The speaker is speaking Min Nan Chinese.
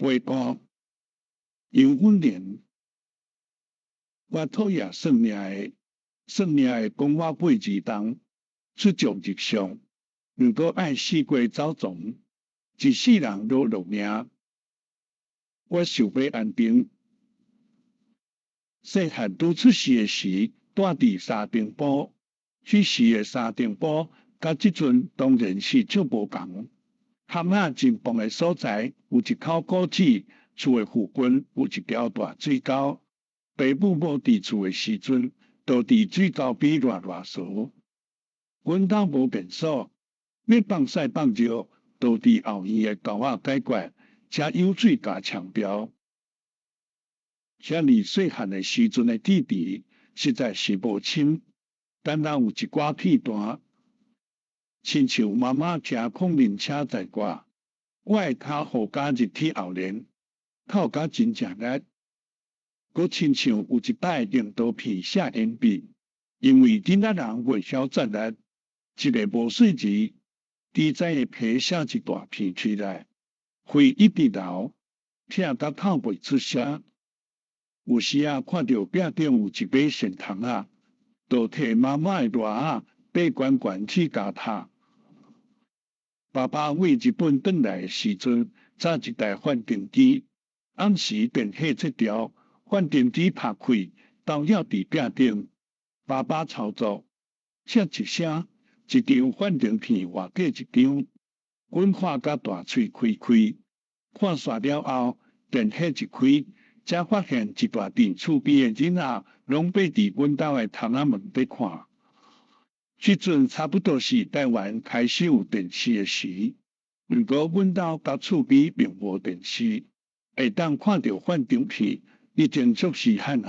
陪顧楊允蓮。我討厭算命的，算命的講我82冬出將入相，如果愛四界走傱，一世人都落命。我想欲安定。細漢拄出世的時，蹛佇沙丁堡。彼時的沙丁堡，佮這陣當然是足無仝。巷仔真傍的所在，有一口古井，厝的附近有一條大水溝。爸母無佇厝的時陣，就佇水溝邊賴賴趖。阮兜無便所，欲放屎放尿，就佇後院的溝仔解決，才有水共沖掉。遮爾細漢的時陣的弟弟，實在是無深，但若有一寡片段，親像媽媽騎孔明車載我，我的跤予咬入去後輪，哭甲真正力。閣親像有一擺用刀片寫鉛筆，因為囡仔人袂曉站立，一个無細字，豬仔的皮寫一大片出來，血一直流，疼甲哭袂出聲。有時仔看著壁頂有一尾線蟲仔，就提媽媽的躼仔爬懸懸去共拍。爸爸對日本轉來的時陣，紮一台幻燈機，暗時電火切掉，幻燈機拍開，投影佇壁頂。爸爸操作，切一聲，一張幻燈片換過一張，阮看甲大喙開開，看煞了後，電火一開，才發現一大陣厝邊的囡仔攏爬佇阮兜的窗仔門底看。彼陣差不多是台灣開始有電視的時，毋過阮兜佮厝邊並無電視，會當看著幻燈片，已經足稀罕矣。